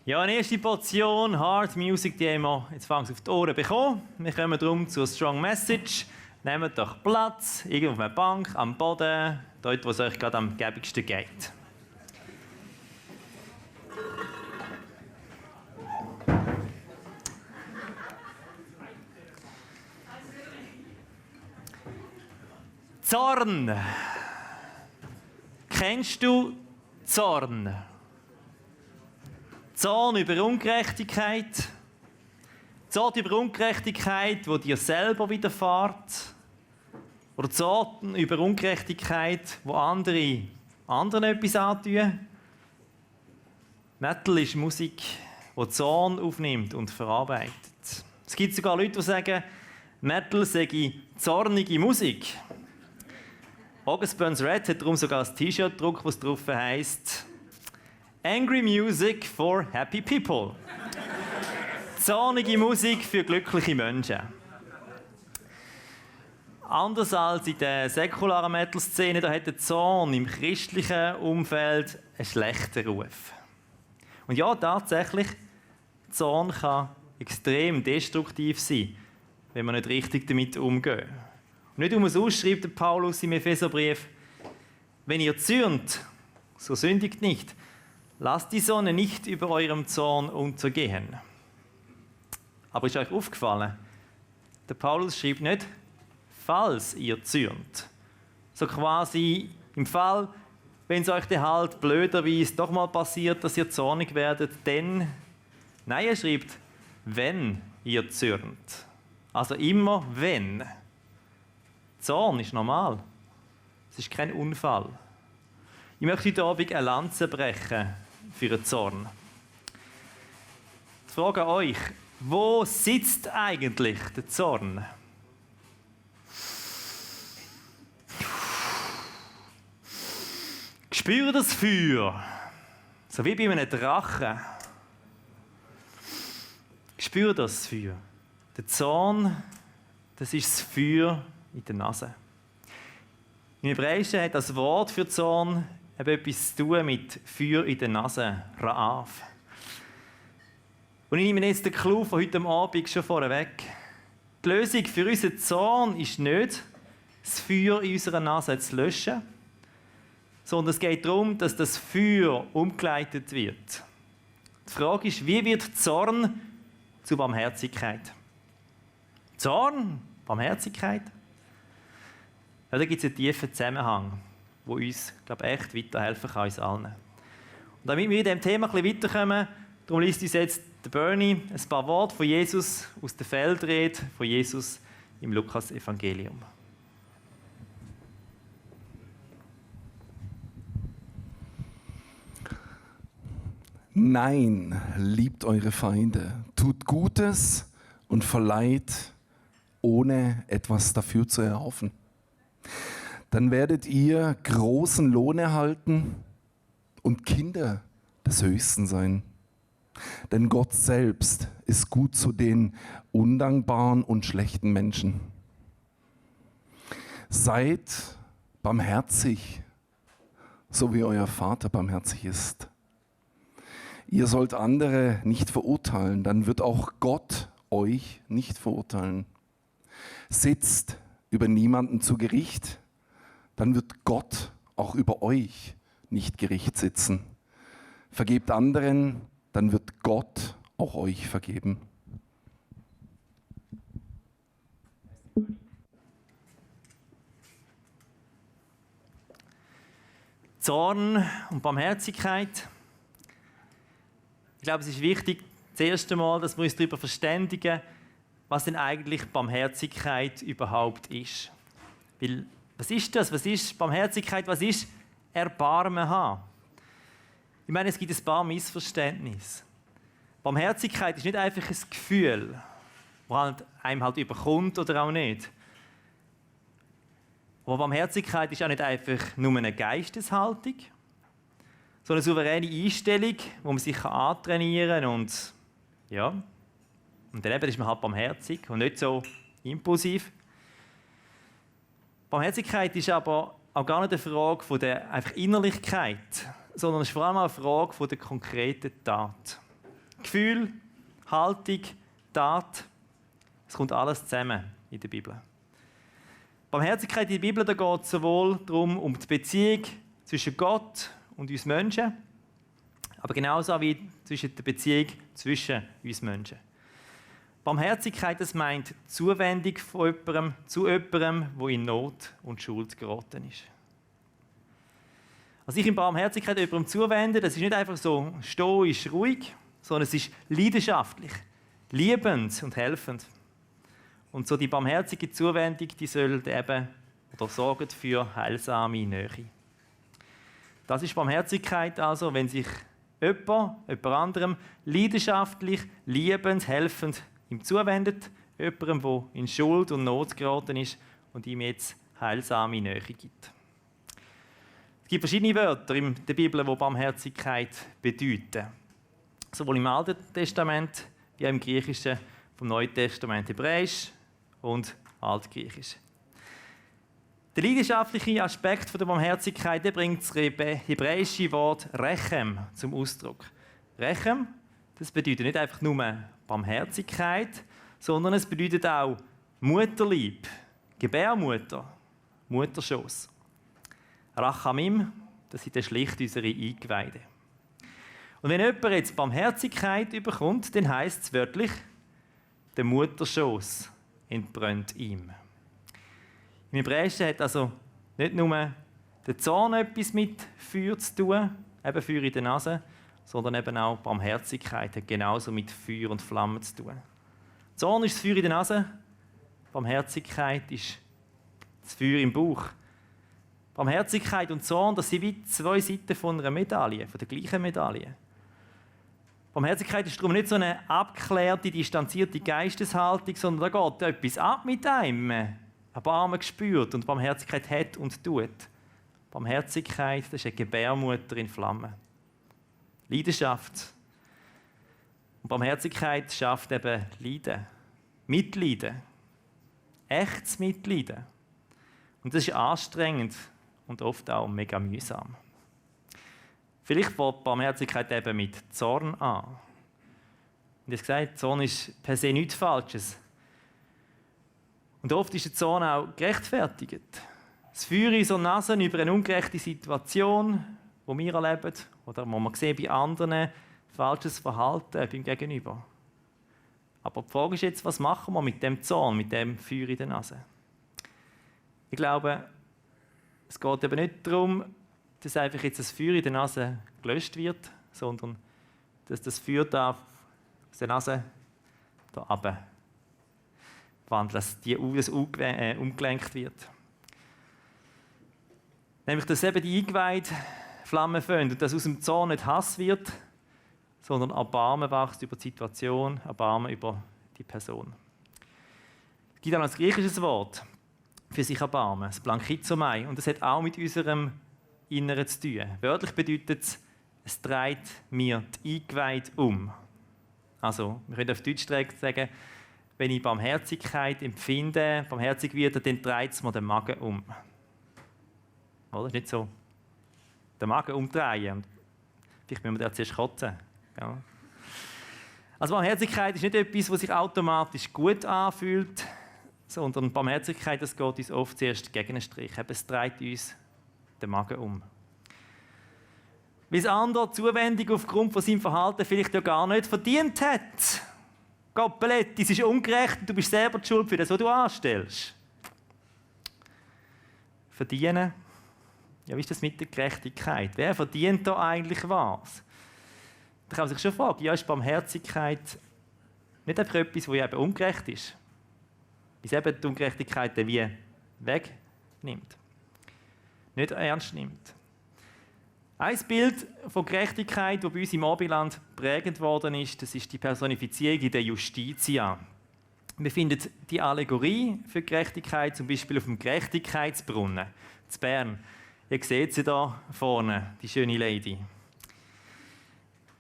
Ja, eine erste Portion Hard Music, die haben wir jetzt auf die Ohren bekommen. Wir kommen darum zur Strong Message. Nehmt doch Platz, irgendwo auf einer Bank, am Boden, dort, wo es euch gerade am gäbigsten geht. Zorn. Kennst du Zorn? Zorn über Ungerechtigkeit. Zorn über Ungerechtigkeit, die dir selber widerfährt. Oder Zorn über Ungerechtigkeit, wo anderen etwas antun. Metal ist Musik, die Zorn aufnimmt und verarbeitet. Es gibt sogar Leute, die sagen, Metal sei zornige Musik. August Burns Red hat darum sogar ein T-Shirt gedruckt, das drauf heisst Angry Music for Happy People. Zornige Musik für glückliche Menschen. Anders als in der säkularen Metal-Szene, da hat der Zorn im christlichen Umfeld einen schlechten Ruf. Und ja, tatsächlich, Zorn kann extrem destruktiv sein, wenn man nicht richtig damit umgeht. Und nicht umsonst schreibt der Paulus im Epheserbrief, wenn ihr zürnt, so sündigt nicht. Lasst die Sonne nicht über eurem Zorn untergehen. Aber ist euch aufgefallen, der Paulus schreibt nicht, falls ihr zürnt. So quasi im Fall, wenn es euch dann halt blöderweise doch mal passiert, dass ihr zornig werdet, dann... Nein, er schreibt, wenn ihr zürnt. Also immer wenn. Zorn ist normal. Es ist kein Unfall. Ich möchte heute Abend eine Lanze brechen für den Zorn. Die Frage an euch, wo sitzt eigentlich der Zorn? Spür das Feuer, so wie bei einem Drachen. Spür das Feuer. Der Zorn, das ist das Feuer in der Nase. Im Hebräischen hat das Wort für Zorn etwas zu tun mit Feuer in der Nase, Ra'av. Und ich nehme jetzt den Clou von heute Abend schon vorweg. Die Lösung für unseren Zorn ist nicht, das Feuer in unserer Nase zu löschen, sondern es geht darum, dass das Feuer umgeleitet wird. Die Frage ist, wie wird Zorn zu Barmherzigkeit? Zorn, Barmherzigkeit? Ja, da gibt es einen tiefen Zusammenhang, der uns, glaube ich, echt weiterhelfen kann, uns allen. Und damit wir in diesem Thema ein bisschen weiterkommen, darum liest uns jetzt der Bernie ein paar Worte von Jesus aus der Feldrede von Jesus im Lukas-Evangelium. Nein, liebt eure Feinde, tut Gutes und verleiht, ohne etwas dafür zu erhoffen. Dann werdet ihr großen Lohn erhalten und Kinder des Höchsten sein. Denn Gott selbst ist gut zu den undankbaren und schlechten Menschen. Seid barmherzig, so wie euer Vater barmherzig ist. Ihr sollt andere nicht verurteilen, dann wird auch Gott euch nicht verurteilen. Sitzt über niemanden zu Gericht, dann wird Gott auch über euch nicht Gericht sitzen. Vergebt anderen, dann wird Gott auch euch vergeben. Zorn und Barmherzigkeit. Ich glaube, es ist wichtig, das erste Mal, dass wir uns darüber verständigen, was denn eigentlich Barmherzigkeit überhaupt ist. Weil, was ist das? Was ist Barmherzigkeit? Was ist Erbarmen haben? Ich meine, es gibt ein paar Missverständnisse. Barmherzigkeit ist nicht einfach ein Gefühl, das einem halt überkommt oder auch nicht. Aber Barmherzigkeit ist auch nicht einfach nur eine Geisteshaltung, sondern eine souveräne Einstellung, die man sich antrainieren kann und ja, und dann ist man halt barmherzig und nicht so impulsiv. Barmherzigkeit ist aber auch gar nicht eine Frage von der einfach Innerlichkeit, sondern es ist vor allem eine Frage von der konkreten Tat. Gefühl, Haltung, Tat. Es kommt alles zusammen in der Bibel. Barmherzigkeit in der Bibel, da geht es sowohl darum, um die Beziehung zwischen Gott und uns Menschen, aber genauso wie zwischen der Beziehung zwischen uns Menschen. Barmherzigkeit, das meint Zuwendung von jemandem zu jemandem, der in Not und Schuld geraten ist. Also ich in Barmherzigkeit jemandem zuwenden, das ist nicht einfach so stoisch, ruhig, sondern es ist leidenschaftlich, liebend und helfend. Und so die barmherzige Zuwendung, die soll eben oder sorgt für heilsame Nähe. Das ist Barmherzigkeit also, wenn sich jemand anderem leidenschaftlich, liebend, helfend ihm zuwendet, jemandem, der in Schuld und Not geraten ist und ihm jetzt heilsame Nähe gibt. Es gibt verschiedene Wörter in der Bibel, die Barmherzigkeit bedeuten. Sowohl im Alten Testament wie auch im Griechischen vom Neuen Testament, Hebräisch und Altgriechisch. Der leidenschaftliche Aspekt der Barmherzigkeit bringt das hebräische Wort Rechem zum Ausdruck. Rechem, das bedeutet nicht einfach nur Barmherzigkeit, sondern es bedeutet auch Mutterlieb, Gebärmutter, Mutterschoss. Rachamim, das sind dann schlicht unsere Eingeweide. Und wenn jemand jetzt Barmherzigkeit überkommt, dann heisst es wörtlich, der Mutterschoss entbrennt ihm. Im Hebräischen hat also nicht nur der Zorn etwas mit Feuer zu tun, eben Feuer in der Nase, sondern eben auch Barmherzigkeit hat genauso mit Feuer und Flammen zu tun. Zorn ist das Feuer in der Nase, Barmherzigkeit ist das Feuer im Bauch. Barmherzigkeit und Zorn, das sind wie zwei Seiten von einer Medaille, von der gleichen Medaille. Barmherzigkeit ist darum nicht so eine abgeklärte, distanzierte Geisteshaltung, sondern da geht etwas ab mit einem. Erbarmen gespürt und Barmherzigkeit hat und tut. Barmherzigkeit, das ist eine Gebärmutter in Flammen. Leidenschaft. Und Barmherzigkeit schafft eben Leiden. Mitleiden. Echtes Mitleiden. Und das ist anstrengend und oft auch mega mühsam. Vielleicht fängt Barmherzigkeit eben mit Zorn an. Und ich habe gesagt, Zorn ist per se nichts Falsches. Und oft ist der Zorn auch gerechtfertigt. Das Feuer in so Nasen über eine ungerechte Situation, die wir erleben, oder wo man sehen bei anderen, falsches Verhalten beim Gegenüber. Aber die Frage ist jetzt, was machen wir mit dem Zorn, mit dem Feuer in der Nase? Ich glaube, es geht eben nicht darum, dass einfach jetzt das Feuer in der Nase gelöscht wird, sondern dass das Feuer da aus der Nase da runter wandelt, dass das umgelenkt wird. Nämlich, dass eben die Eingeweide Flammen fangen und dass aus dem Zorn nicht Hass wird, sondern Erbarmen wächst über die Situation, Erbarmen über die Person. Es gibt auch noch ein griechisches Wort für sich Erbarmen, das Blankizomai, und das hat auch mit unserem Inneren zu tun. Wörtlich bedeutet es dreht mir die Eingeweide um. Also, wir können auf Deutsch sagen, wenn ich Barmherzigkeit empfinde, barmherzig werde, dann dreht es mir den Magen um. Oder? Das ist nicht so. Den Magen umdrehen. Vielleicht müssen wir da zuerst kotzen. Ja. Also Barmherzigkeit ist nicht etwas, was sich automatisch gut anfühlt, sondern Barmherzigkeit, das geht uns oft zuerst gegen einen Strich. Es dreht uns den Magen um. Weil das andere Zuwendung aufgrund von seinem Verhalten vielleicht ja gar nicht verdient hat. Goppeletti, es ist ungerecht und du bist selber die Schuld für das, was du anstellst. Verdienen? Ja, wie ist das mit der Gerechtigkeit? Wer verdient da eigentlich was? Da kann man sich schon fragen, ja, ist Barmherzigkeit nicht einfach etwas, was eben ungerecht ist? Weil es eben die Ungerechtigkeit wie wegnimmt. Nicht ernst nimmt. Ein Bild von Gerechtigkeit, das bei uns im Oberland prägend worden ist, das ist die Personifizierung in der Justitia. Wir finden die Allegorie für Gerechtigkeit zum Beispiel auf dem Gerechtigkeitsbrunnen in Bern. Ihr seht sie da vorne, die schöne Lady.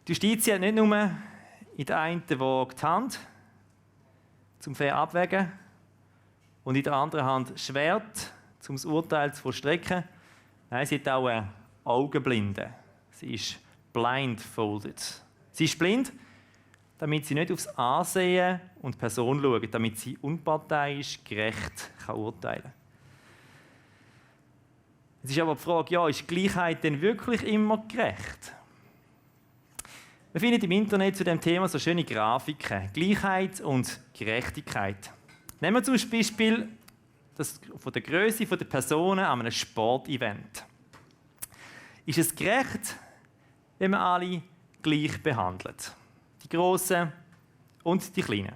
Die Justitia hat nicht nur in der einen Waage die Hand, zum fair abwägen, und in der anderen Hand das Schwert, um das Urteil zu vollstrecken. Nein, sie hat auch eine Augenblinde. Sie ist blindfolded. Sie ist blind damit sie nicht aufs Ansehen und die Person schauen, damit sie unparteiisch, gerecht urteilen kann. Es ist aber die Frage, ja, ist Gleichheit denn wirklich immer gerecht? Wir finden im Internet zu dem Thema so schöne Grafiken. Gleichheit und Gerechtigkeit. Nehmen wir zum Beispiel das von der Größe der Personen an einem Sportevent. Ist es gerecht, wenn man alle gleich behandelt? Die Grossen und die Kleinen.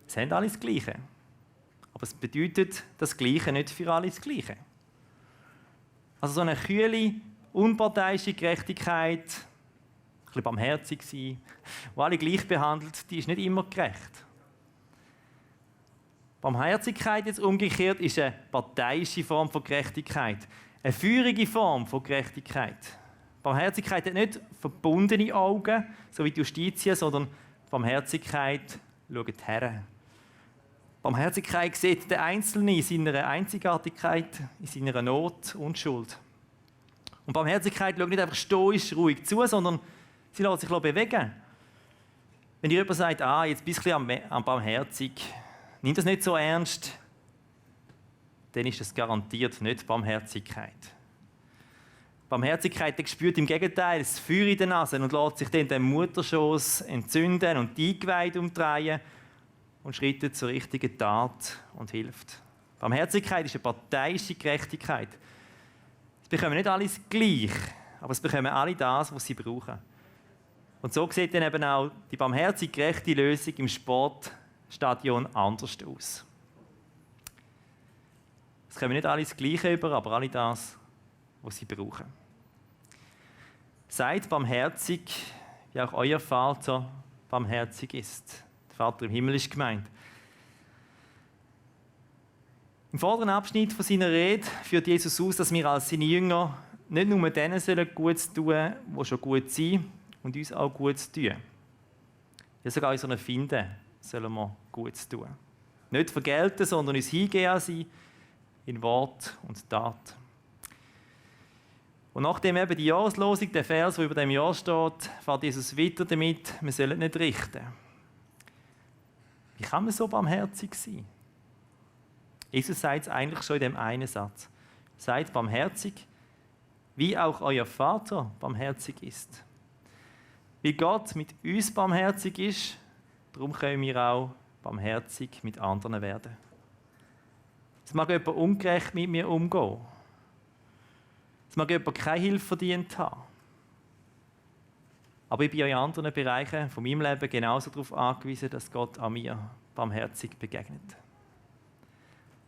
Sie haben alle das Gleiche. Aber es bedeutet das Gleiche nicht für alle das Gleiche. Also so eine kühle, unparteiische Gerechtigkeit, ein bisschen barmherzig sein, die alle gleich behandelt, die ist nicht immer gerecht. Barmherzigkeit jetzt umgekehrt ist eine parteiische Form von Gerechtigkeit, eine feurige Form von Gerechtigkeit. Barmherzigkeit hat nicht verbundene Augen, so wie die Justitia, sondern Barmherzigkeit schaut her. Barmherzigkeit sieht den Einzelnen in seiner Einzigartigkeit, in seiner Not und Schuld. Und Barmherzigkeit schaut nicht einfach stoisch, ruhig zu, sondern sie lässt sich bewegen. Wenn dir jemand sagt, jetzt bist du ein bisschen barmherzig, nimm das nicht so ernst, dann ist das garantiert nicht Barmherzigkeit. Barmherzigkeit spürt im Gegenteil das Feuer in der Nase und lässt sich dann den Mutterschoss entzünden und die Eingeweide umdrehen und schreitet zur richtigen Tat und hilft. Barmherzigkeit ist eine parteiische Gerechtigkeit. Es bekommen nicht alles gleich, aber es bekommen alle das, was sie brauchen. Und so sieht dann eben auch die barmherzig gerechte Lösung im Sportstadion anders aus. Es kommen nicht alle das Gleiche über, aber alle das, was sie brauchen. Seid barmherzig, wie auch euer Vater barmherzig ist. Der Vater im Himmel ist gemeint. Im vorderen Abschnitt von seiner Rede führt Jesus aus, dass wir als seine Jünger nicht nur denen Gutes tun sollen, die schon gut sind und uns auch Gutes tun. Ja, sogar unseren Finden sollen wir Gutes tun. Nicht vergelten, sondern uns hingehen an sie in Wort und Tat. Und nachdem eben die Jahreslosung, der Vers, der über dem Jahr steht, fährt Jesus weiter damit, wir sollen nicht richten. Wie kann man so barmherzig sein? Jesus sagt es eigentlich schon in dem einen Satz. Seid barmherzig, wie auch euer Vater barmherzig ist. Wie Gott mit uns barmherzig ist, darum können wir auch barmherzig mit anderen werden. Es mag jemand ungerecht mit mir umgehen. Es mag jemand keine Hilfe verdient haben. Aber ich bin in anderen Bereichen von meinem Leben genauso darauf angewiesen, dass Gott an mir barmherzig begegnet.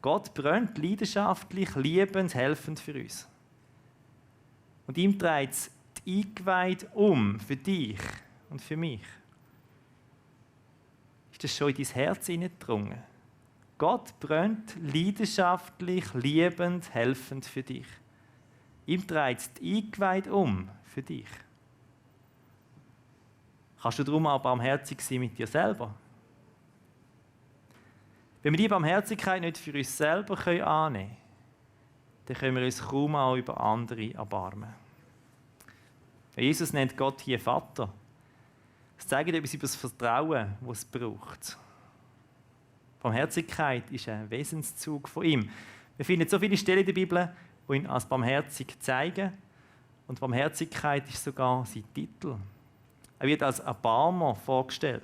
Gott brennt leidenschaftlich, liebend, helfend für uns. Und ihm dreht es die Eingeweide um, für dich und für mich. Ist das schon in dein Herz hineingedrungen? Gott brennt leidenschaftlich, liebend, helfend für dich. Ihm dreht die Eingeweide um, für dich. Kannst du darum auch barmherzig sein mit dir selber? Wenn wir diese Barmherzigkeit nicht für uns selber annehmen können, dann können wir uns kaum auch über andere erbarmen. Jesus nennt Gott hier Vater. Das zeigt etwas über das Vertrauen, das es braucht. Barmherzigkeit ist ein Wesenszug von ihm. Wir finden so viele Stellen in der Bibel, die ihn als barmherzig zeigen. Und Barmherzigkeit ist sogar sein Titel. Er wird als Erbarmer vorgestellt.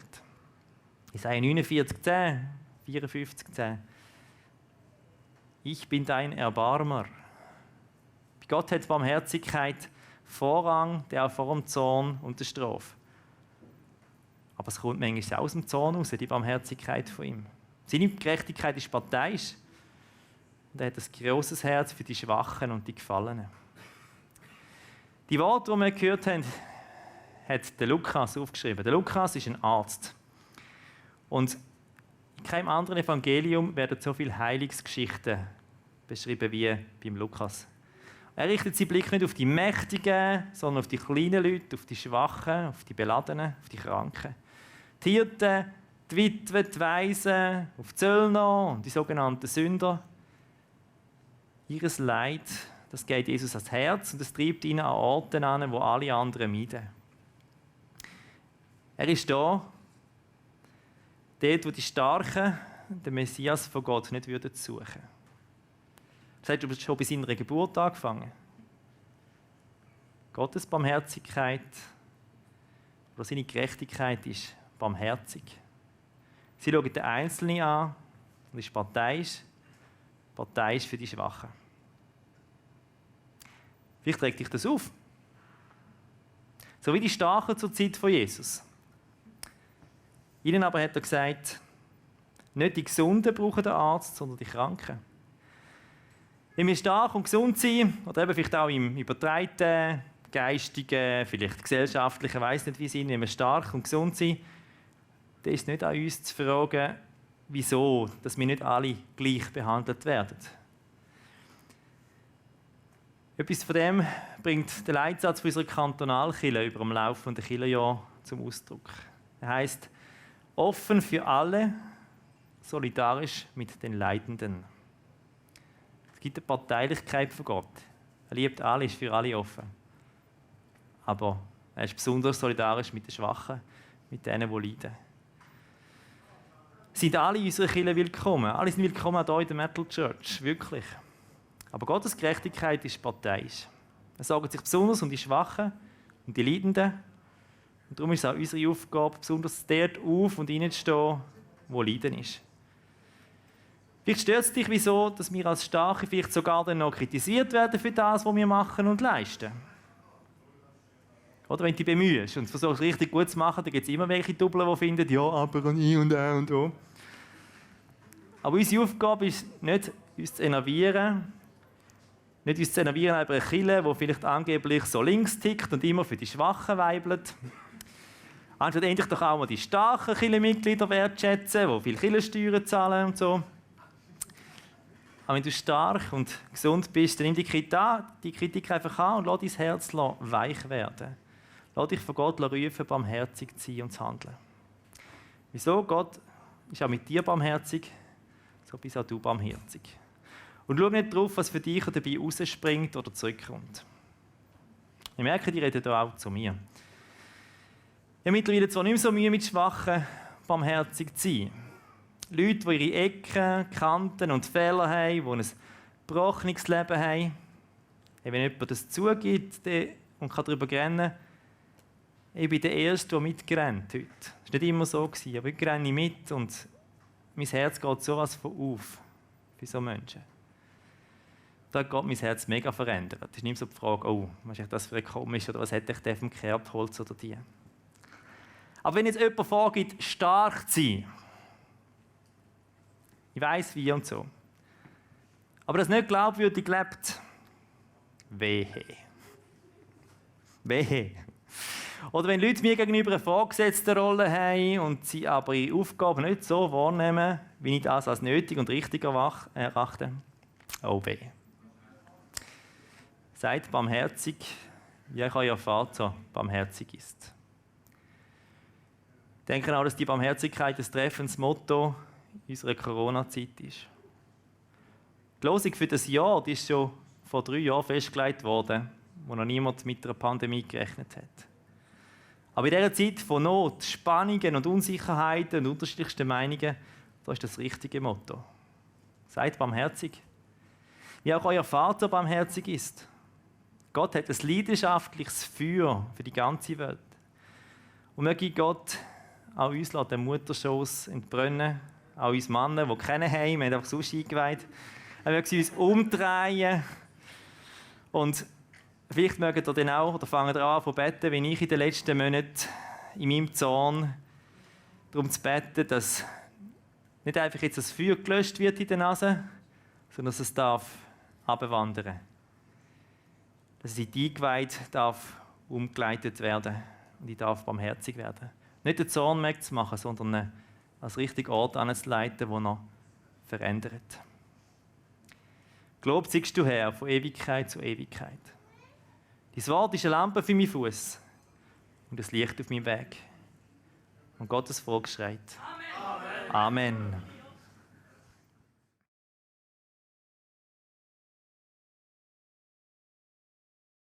Jesaja 49,10, 54,10. Ich bin dein Erbarmer. Bei Gott hat Barmherzigkeit Vorrang, der auch vor dem Zorn und der Strafe. Aber es kommt manchmal aus dem Zorn raus, die Barmherzigkeit von ihm. Seine Gerechtigkeit ist parteiisch. Und er hat ein grosses Herz für die Schwachen und die Gefallenen. Die Worte, die wir gehört haben, hat der Lukas aufgeschrieben. Der Lukas ist ein Arzt. Und in keinem anderen Evangelium werden so viele Heilungsgeschichten beschrieben wie beim Lukas. Er richtet seinen Blick nicht auf die Mächtigen, sondern auf die kleinen Leute, auf die Schwachen, auf die Beladenen, auf die Kranken. Die Hirten, die Witwen, die Waisen, auf die Zöllner und die sogenannten Sünder. Ihres Leid, das geht Jesus ans Herz und es treibt ihn an Orten an, wo alle anderen meiden. Er ist da, dort, wo die Starken den Messias von Gott nicht suchen würden. Das hat schon bei seiner Geburt angefangen. Gottes Barmherzigkeit oder seine Gerechtigkeit ist barmherzig. Sie schauen den Einzelnen an und ist parteiisch für die Schwachen. Vielleicht trägt dich das auf. So wie die Starken zur Zeit von Jesus. Ihnen aber hat er gesagt, nicht die Gesunden brauchen den Arzt, sondern die Kranken. Wenn wir stark und gesund sind, oder eben vielleicht auch im übertragenen, geistigen, vielleicht gesellschaftlichen, ich weiss nicht wie sind, wenn wir stark und gesund sind, dann ist es nicht an uns zu fragen, wieso, dass wir nicht alle gleich behandelt werden. Etwas von dem bringt der Leitsatz unserer Kantonalkirche über dem laufenden Kirchenjahr zum Ausdruck. Er heisst, offen für alle, solidarisch mit den Leidenden. Es gibt eine Parteilichkeit von Gott. Er liebt alle, ist für alle offen. Aber er ist besonders solidarisch mit den Schwachen, mit denen, die leiden. Sind alle in unserer Kirche willkommen? Alle sind willkommen auch hier in der Metal Church, wirklich. Aber Gottes Gerechtigkeit ist parteiisch. Er sorgt sich besonders um die Schwachen, um die Leidenden. Und darum ist es auch unsere Aufgabe, besonders dort auf und hineinzustehen, wo Leiden ist. Vielleicht stört es dich, wieso, dass wir als Starke vielleicht sogar dann noch kritisiert werden für das, was wir machen und leisten. Oder wenn du dich bemühst und versuchst, richtig gut zu machen, dann gibt es immer welche Doppel, die finden, ja, aber und ich und auch und da. Aber unsere Aufgabe ist nicht, uns zu enervieren, nicht uns zu enervieren über eine Kirche, die vielleicht angeblich so links tickt und immer für die Schwachen weibelt. Anstatt endlich doch auch mal die starken Kirchenmitglieder wertschätzen, die viel Kirchensteuern zahlen und so. Aber wenn du stark und gesund bist, dann nimm die Kritik einfach an und lass dein Herz weich werden. Lass dich von Gott rufen, barmherzig zu sein und zu handeln. Wieso? Gott ist auch mit dir barmherzig, so bist auch du barmherzig. Und schau nicht darauf, was für dich dabei rausspringt oder zurückkommt. Ich merke, die reden hier auch zu mir. Ich habe mittlerweile zwar nicht mehr so Mühe mit Schwachen, barmherzig zu sein. Leute, die ihre Ecken, Kanten und Fehler haben, die ein gebrochenes Leben haben. Wenn jemand das zugibt und darüber rennen kann, ich bin der Erste, der mitgerannt heute. Das war nicht immer so, aber ich renne mit und mein Herz geht sowas von auf für so Menschen. Da hat Gott mein Herz mega verändert. Es ist nicht so die Frage, oh, was ist das für ein komisch oder was hätte ich denn vom Kerbholz oder die. Aber wenn jetzt jemand vorgibt, stark zu sein, ich weiss wie und so, aber das nicht glaubwürdig lebt, wehe. Wehe. Oder wenn Leute mir gegenüber eine vorgesetzte Rolle haben und sie aber ihre Aufgaben nicht so wahrnehmen, wie ich das als nötig und richtig erachte, oh weh. Seid barmherzig, wie euch euer Vater barmherzig ist. Ich denke auch, dass die Barmherzigkeit ein treffendes Motto unserer Corona-Zeit ist. Die Losung für das Jahr, die ist schon vor 3 Jahren festgelegt worden, wo noch niemand mit einer Pandemie gerechnet hat. Aber in dieser Zeit von Not, Spannungen und Unsicherheiten und unterschiedlichsten Meinungen, da ist das richtige Motto. Seid barmherzig, wie auch euer Vater barmherzig ist. Gott hat ein leidenschaftliches Feuer für die ganze Welt. Und möge Gott auch uns den Mutterschoss entbrennen, auch uns Männer, die keinen haben, wir haben einfach sonst eingeweiht. Er möge sie uns umdrehen und vielleicht mögt ihr dann auch, oder fangen an zu beten, wie ich in den letzten Monaten in meinem Zorn darum zu beten, dass nicht einfach jetzt das Feuer gelöscht wird in der Nase, sondern dass es darf abwandern. Dass es in die Eingeweide darf umgeleitet werden und ich darf barmherzig werden. Nicht den Zorn wegzumachen, sondern als richtigen Ort anzuleiten, der noch verändert. Gelobt seist du, Herr, von Ewigkeit zu Ewigkeit. Dein Wort ist eine Lampe für meinen Fuß und ein Licht auf meinem Weg. Und Gottes Volk schreit: Amen. Amen.